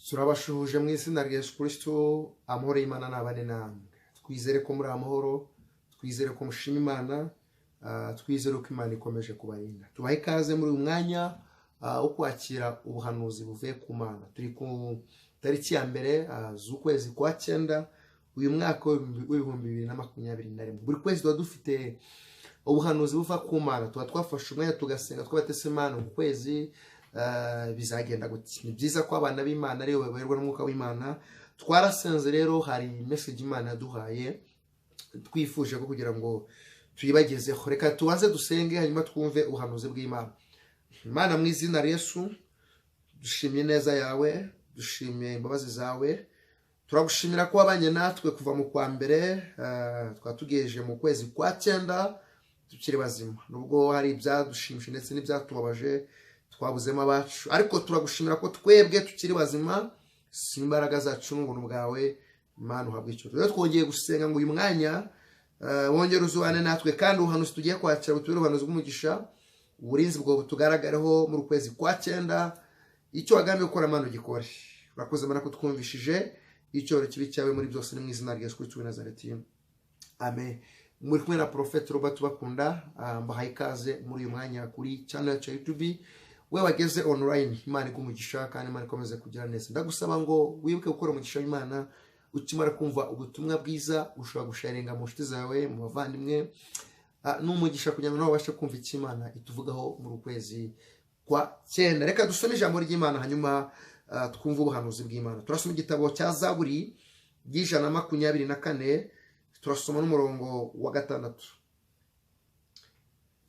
Turabashuhuje mu izina rya Yesu Kristo. Amahoro y'Imana nabane namwe. Twizere ko muri amahoro, twizere ko mushima Imana, twizere ko Imana ikomeje kubarinda. Tubahe ikaze muri uyu mwanya wo kwakira ubuhanuzi buvuye ku Mana. Turi ku tariki ya 1 z'ukwezi kwa 9, uyu mwaka w'2021. Buri kwezi tuba dufite ubuhanuzi buva ku Mana, tuba twafashe umwanya tugasenga, twabatese Imana mu kwezi bizagenda gute. Ni byiza ko abana b'Imana aribo bayoborwa n'umwuka w'Imana. Twarasenze rero, hari message Imana yaduhaye twifuje ko kugira ngo tuyibagezeho. Reka tubanze dusenge, hanyuma twumve ubuhanuzi bw'Imana. Imana, mu izina rya Yesu, dushimye neza yawe, dushimye imbabazi zawe. Turagushimira ko wabanye natwe kuva mu kwa mbere, twatugejeje mu kwezi kwa 9 tukiri bazima, nubwo hari ibyadushimishije ndetse n'ibyatubabaje, twabuzemo abacu, ariko turagushimira ko twebwe tukiri bazima, si imbaraga zacu n'ubuntu bwawe. Imana, uhabwe icyo. Rero twongeye gusenga ngo uyu mwanya wongere uzubane natwe, kandi ubuhanuzi tugiye kwakira butubere ubuhanuzi bw'umugisha, uburinzi bwawe butugaragareho muri ukwezi kwa 9. Icyo wagambye gukora, Mana, ugikore. Urakoze Mana ko twumvishije. Icyoro kibi cyawe muri byose, ni mu izina rya Yesu Kristo w'i Nazareti, amen. Muri kumwe na Prophet Robert Bakunda. Mbahaye ikaze muri uyu mwanya kuri channel yacu ya YouTube. We wageze online, Imana iguhe umugisha kandi Imana ikomeze kugira neza. Ndagusaba ngo wibuke gukora umugisha w'Imana. Ukimara kumva ubutumwa bwiza, ushobora gusharinga mu nshuti zawe, mu bavandimwe, n'umugisha kugira ngo nabo babashe kumva icyo Imana ituvugaho muri ukwezi kwa 9. Reka dusome ijambo ry'Imana, hanyuma twumve ubuhanuzi bw'Imana. Turasoma igitabo cya Zaburi y'124, turasoma n'umurongo wa 6.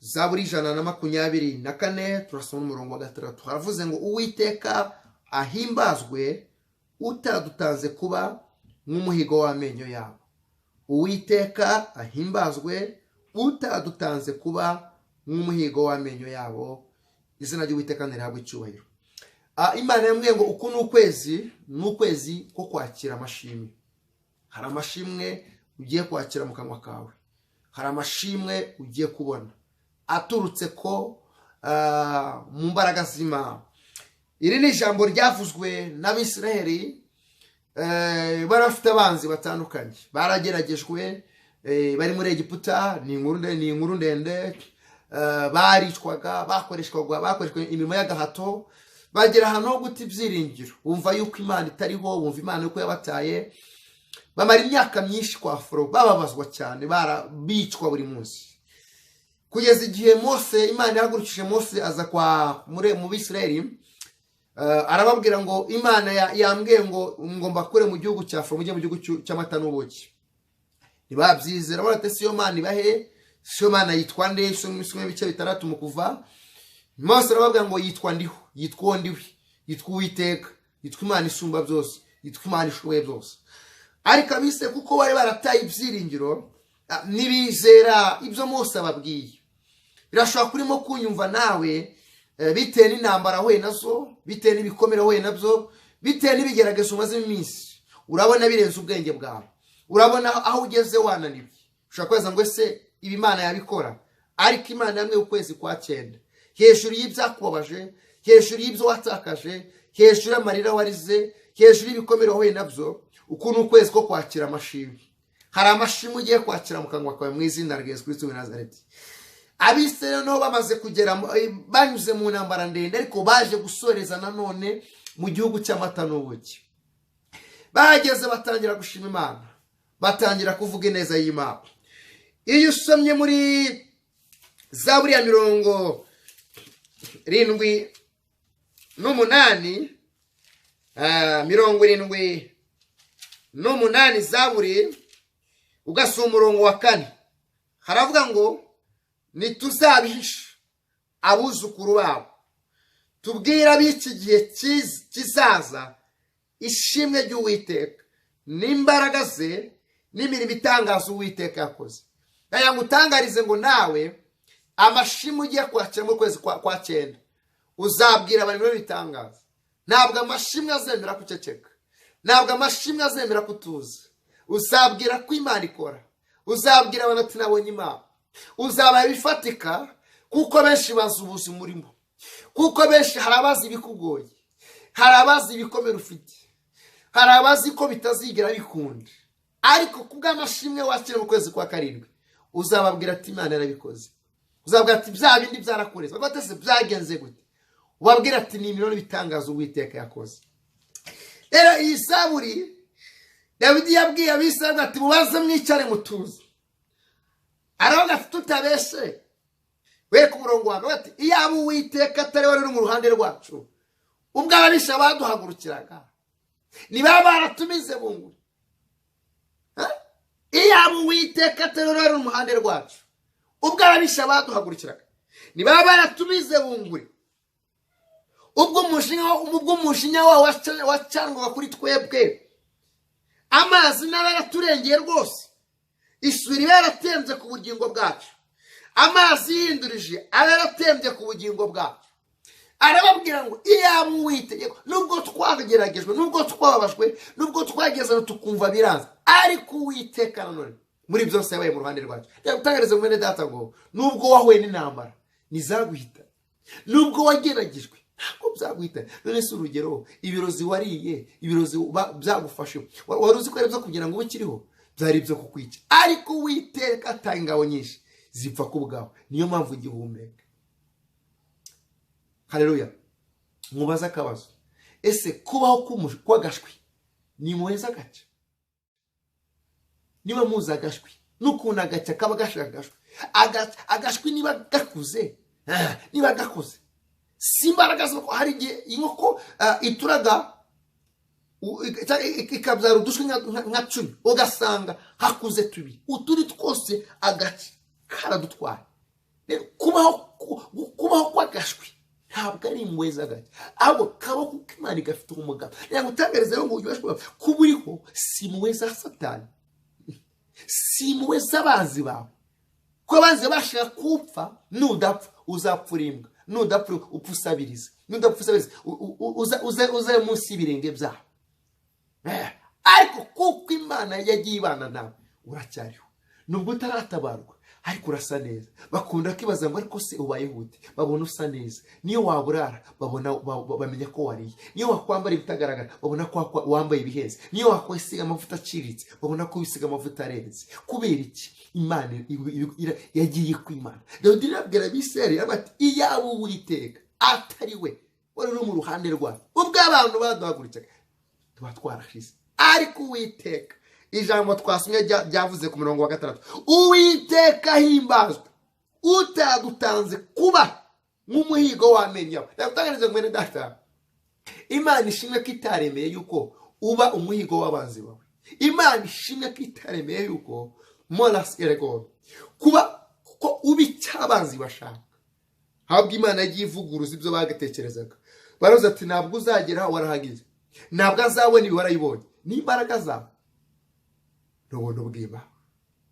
Zaburi 124, turasoma n'umurongo wa 6. Haravuze ngo: "Uwiteka ahimbazwe, utadutanze kuba nk'umuhigo w'amenyo yabo. Uwiteka ahimbazwe, utadutanze kuba nk'umuhigo w'amenyo yabo." Izina ry'Uwiteka ntirihabwe icyubahiro. Imana yambwiye ngo uku ni ukwezi, ni ukwezi ko kwakira amashimwe. Hari amashimwe ugiye kwakira mu kanwa kawe, hari amashimwe ugiye kubona aturutse ko mu mbaraga z'Imana. Iri ni ijambo ryavuzwe n'Abisiraheli bari bafite abanzi batandukanye, barageragejwe, bari muri Egiputa. Ni inkuru ndende. Baricwaga, bakoreshwaga imirimo y'agahato, bagera ahantu ho guta ibyiringiro, bumva yuko Imana itariho, bumva Imana yuko yabataye. Bamara imyaka myinshi kwa Farawo, bababazwa cyane, bicwa buri munsi, kugeza igihe Mose, Imana yahagurukije Mose, aza kwa muri mu Bisirayeli, arababwira ngo: "Imana yambwiye ngo mbakure mu gihugu cya Farawo, mujye mu gihugu cy'amata n'ubuki." Ntibabyizera, barate: "Si yo Mana ibahe? Si yo Mana yitwa nde?" Isomwa ibice 6 mu Kuva. Mose arababwira ngo: "Yitwa Ndiho, yitwa uwo ndiwe, yitwa Uwiteka, yitwa Imana isumba byose, yitwa Imana ishoboye byose." Ariko abise kuko bari barataye ibyiringiro, ntibizera ibyo Mose ababwiye. Birashobora kurimo kunyumva nawe, bitewe n'intambara wahuye nazo, bitewe n'ibikomere wahuye nabyo, bitewe n'ibigeragezo umazemo iminsi, urabona birenze ubwenge bwawe, urabona aho ugeze wananiwe, ushobora kwibaza ngo: "Ese ibi Imana yabikora?" Ariko Imana yamwe ukwezi kwa 9, hejuru y'ibyakubabaje, hejuru y'ibyo watakaje, hejuru y'amarira warize, hejuru y'ibikomere wahuye nabyo, uku ni ukwezi ko kwakira amashimwe. Hari amashimwe ugiye kwakira mu kanwa kawe mu izina rya Yesu Kristo w'i Nazareti. Abisirayeli noneho bamaze kugera banyuze mu ntambara ndende, ariko baje gusoreza nanone mu gihugu cy'amata n'ubuki. Bahageze batangira gushima Imana, batangira kuvuga ineza y'Imana. Iyo usomye muri Zaburi ya 78, 78 Zaburi, ugasoma umurongo wa 4, haravuga ngo: "Ntituzabihisha abuzukuru babo, tubwire ab'iki gihe kizaza ishimwe ry'Uwiteka n'imbaraga ze n'imirimo itangaza Uwiteka yakoze." Aya ngo utangarize ngo nawe amashimwe ugiye kwakira mu kwezi kwa 9, uzabwira abantu ibintu bitangaza. Ntabwo amashimwe azemera kuceceka, ntabwo amashimwe azemera kutuza. Uzabwira ko Imana ikora, uzabwira abantu ati: "Nabonye Imana." Uzabaha ibifatika, kuko benshi bazi ubuzima urimo, kuko benshi hari abazi ibikugoye, hari abazi ibikomere ufite. Hari abazi ko bitazigera bikunda, ariko kubw'amashimwe wakira mu kwezi kwa karindwi uzababwira ati Imana yarabikoze. Uzababwira ati bya bindi byarakoreze. Bavuga ati byagenze gute? Ubabwira ati ni imirimo n'ibitangaza Uwiteka yakoze. Rero iyi zaburi Dawidi yabwiye Abisirayeli ati mubaze mwicare mutuze. Aravuga ati tutabeshe, we ku murongo wawe ati iyaba Uwiteka atari wari uri mu ruhande rwacu ubwo ababisha baduhagurukiraga, niba baratumize bunguri. Iyaba Uwiteka atari wari uri mu ruhande rwacu ubwo ababisha baduhagurukiraga, niba baratumize bunguri, ubwo umujinya wawe wacanwaga kuri twebwe, amazi n'aba yaraturengeye rwose, isuri iba yaratembye ku bugingo bwacu, amazi yihindurije aba yaratembye ku bugingo bwacu. Arababwira ngo iyaba Uwiteka, nubwo twageragejwe, nubwo twababajwe, nubwo twageze tukumva biranze, ariko Uwiteka nanone muri byose yabaye mu ruhande rwacu. Reka gutangariza mwene data ngo nubwo wahuye n'intambara ntizaguhita, nubwo wageragejwe ntabwo byaguhita. None se urugero, ibirozi wariye, ibirozi byagufashe, wari uzi ko ari ibyo kugira ngo ube ukiriho? Byari ibyo kukwica, ariko Uwiteka atanga ingabo nyinshi zipfa ku bwawe, niyo mpamvu ugihumeka. Haleluya. Mubaze akabazo: ese kubaho kw'agashwi ni muheza agaca? Niba muzi agashwi n'ukuntu agaca kaba gashaka agashwi, agashwi niba gakuze, niba gakuze si imbaraga z'inkoko. Hari igihe inkoko ituraga ikabyara udushwi nka 10, ugasanga hakuze tubiri, utundi twose agace karadutwaye. Rero kubaho kw'agashwi ntabwo ari impuhwe z'agace, ahubwo kaba kuko Imana igafite umugabo. Reka ngutangarize rero ngo ujye kuba uriho si impuhwe za Satani, si impuhwe z'abanzi bawe, ko abanzi bashaka kupfa. Nudapfa uzapfa uri imbwa, nudapfa upfa usabiriza, nudapfa usabiriza uze munsi y'ibirenge byabo. Ariko kuko Imana yagiye ibana nawe uracyariho, nubwo utaratabarwa ariko urasa neza. Bakunda kwibaza ngo ariko se ubayeho ute? Babona usa neza. Niyo waburara babona bamenya ko wariye, niyo wakwambara ibitagaragara babona ko wambaye ibihenze, niyo wakwisiga amavuta aciriritse babona ko wisiga amavuta arenze. Kubera iki? Imana yagiye kwimana. Dawidi irabwira Abisirayeli ati iyaba Uwiteka atari we wari uri mu ruhande rwawe ubwo abantu baduhagurukiraga, tuba twarashize. Ariko Uwiteka, ijambo twasomye ryavuze ku murongo wa 6, Uwiteka ahimbazwe utadutanze kuba nk'umuhigo w'amenyo yawe. Reka mwene data, Imana ishimwe ko itaremeye yuko uba umuhigo w'abanzi bawe. Imana ishimwe ko itaremeye yuko morasi erego kuba ko uba icyo abanzi bashaka. Ahubwo Imana yagiye ivuguruza ibyo bagatekerezaga. Baravuze ati ntabwo uzagera warahageze, ntabwo azabona ibi warayibonye, n'imbaraga zawe n'ubuntu bw'Imana.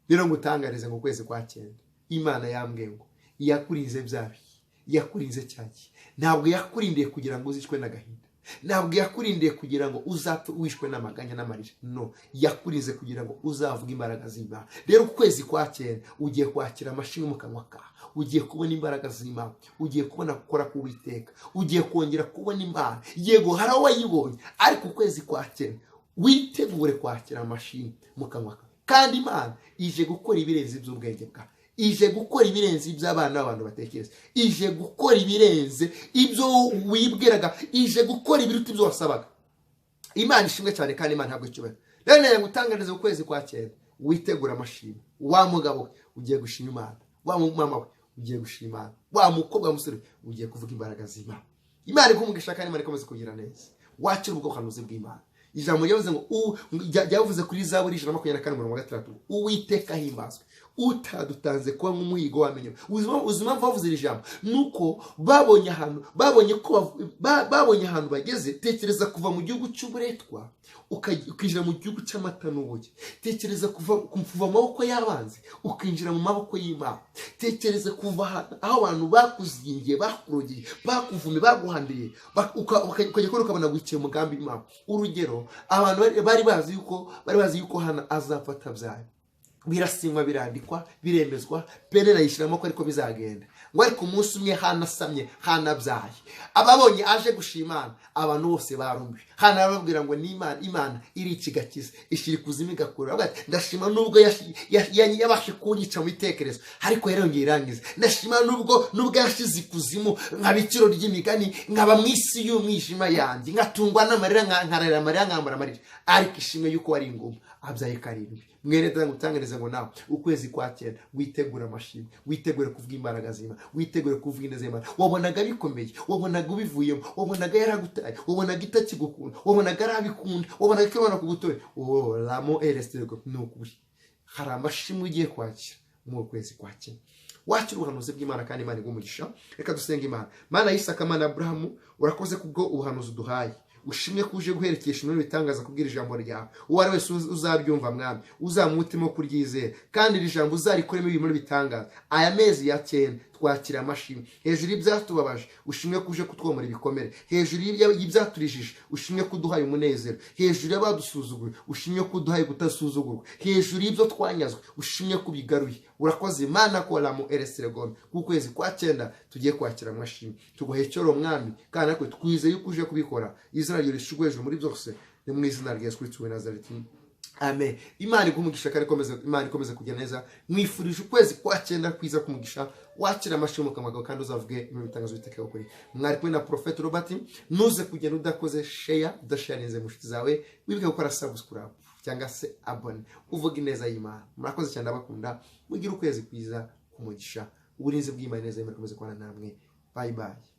Rero ngutangarize ngo ukwezi kwa 9 Imana yambwiye ngo iyakurinze bya bihe, iyakurinze cya gihe, ntabwo yakurindiye kugira ngo uzicwe n'agahinda, ntabwo yakurindiye kugira ngo uzapfe wishwe n'amaganya n'amarira, no yakurinze kugira ngo uzavuge imbaraga z'Imana. Rero ukwezi kwa 9 ugiye kwakira amashimwe mu kanwa kawe, ugiye kubona imbaraga z'Imana, ugiye kubona gukora k'Uwiteka, ugiye kongera kubona Imana. Yego hari aho wayibonye, ariko ukwezi kwa 9 witegure kwakira amashimwe mu kanwa kawe. Kandi Imana ije gukora ibirenze iby'ubwenge bwawe, ije gukora ibirenze iby'abana b'abantu batekereza, ije gukora ibirenze ibyo wibwiraga, ije gukora ibiruta ibyo wasabaga. Imana ishimwe cyane kandi Imana ntabwo icyubahiro. Rero nawe ngutangarize ukwezi kwa 9 witegura amashimwe. Wa mugabo we ugiye gushima Imana, wa mama we ugiye gushima Imana, wa mukobwa musore ugiye kuvuga imbaraga z'Imana. Imana ikumugisha kandi Imana ikomeze kugira neza. Wakira ubwo buhanuzi bw'Imana. Ijambo ryavuze ngo ryavuze kuri Zaburi 124 umurongo wa 6, Uwiteka ahimbazwe utadutanze kuba nk'umuhigo w'amenyo. Uzi impamvu bavuze iri jambo? Nuko babonye ahantu, babonye ko babonye ahantu bageze. Tekereza kuva mu gihugu cy'uburetwa ukinjira mu gihugu cy'amata n'ubuki. Tekereza kuva mu maboko y'abanzi ukinjira mu maboko y'Imana. Tekereza kuva aho abantu bakuzingiye, bakurogeye, bakuvume, baguhambiriye, ukajya kubona ukabona wicaye umugambi w'Imana. Urugero, abantu bari bazi yuko Hana azapfa atabyaye, birasinywa, birandikwa, biremezwa, Penina yishyiramo ko ariko bizagenda. Ngo ariko umunsi umwe hanasamye, hanabyaye, ababonye aje gushima Imana, abantu bose barumiwe. Hana arababwira ngo ni Imana, Imana irica igakiza, ishyira ikuzimu igakura. Aravuga ati, ndashima nubwo yabashe kunyica mu bitekerezo, ariko yarongeye irangiza. Ndashima nubwo yashize ikuzimu, nkaba iciro ry'imigani, nkaba mu isi y'umwijima yanjye, nkatungwa n'amarira, nkararira amarira, nkambara amarira, ariko ishimwe yuko wari inguma abyaye karindwi. Mwene data, ngutangarize ngo nawe ukwezi kwa cyenda witegure amashimwe, witegure kuvuga imbaraga z'Imana, witegure kuvuga ineza y'Imana. Wabonaga bikomeye, wabonaga ubivuyemo, wabonaga yaragutaye, wabonaga itakigukunda, wabonaga arabikunda, wabonaga ikibona ku butore. Oh, ramo eresitego, ni ukuri hari amashimwe ugiye kwakira mu kwezi kwa cyenda. Wakira ubuhanuzi bw'Imana kandi Imana iguhe umugisha. Reka dusenge Imana. Mana y'Isaka, Mana Aburahamu, urakoze kubwo ubuhanuzi uduhaye. Ushimwe ko uje guherekesha ibintu bitangaza kubwira ijambo ryawe. Uwo ari wese uzabyumva, Mwami, uzamutima wo kuryizera, kandi iri jambo uzarikoremo ibintu bitangaza. Aya mezi ya cyenda twakira amashimwe hejuru y'ibyatubabaje. Ushimwe ko uje kutwomora ibikomere. Hejuru y'ibyaturijije, ushimwe ko uduhaye umunezero. Hejuru y'abadusuzuguye, ushimwe ko uduhaye kutasuzugurwa. Hejuru y'ibyo twanyazwe, ushimwe ko ubigaruye. Urakoze Imana ko ramu eresregome, kukwezi kwa cyenda tugiye kwakira amashimwe. Tuguhe cyoro Mwami, kandi natwe twizeye yuko uje kubikora. Izina ryawe rishyirwe hejuru muri byose, ni mu izina rya Yesu Kristo w'i Nazareti, amen. Imana iguhe umugisha kandi Imana ikomeze kugenda neza. Mwifurije ukwezi kwa cyenda kwiza kumugisha, wakira amashimwe mu kanwa kawe, kandi uzavuge ibintu bitangaza Uwiteka ukuri. Mwari kumwe na Prophet Robert. Ntuze kugenda udakoze share, udasharinze mu nshuti zawe. Wibuke gukora subscribe cyangwa se abone, uvuge ineza y'Imana. Murakoze cyane, ndabakunda. Mugire ukwezi kwiza kumugisha, uburinzi bw'Imana, ineza y'Imana ikomeze kubana namwe. Bye bye.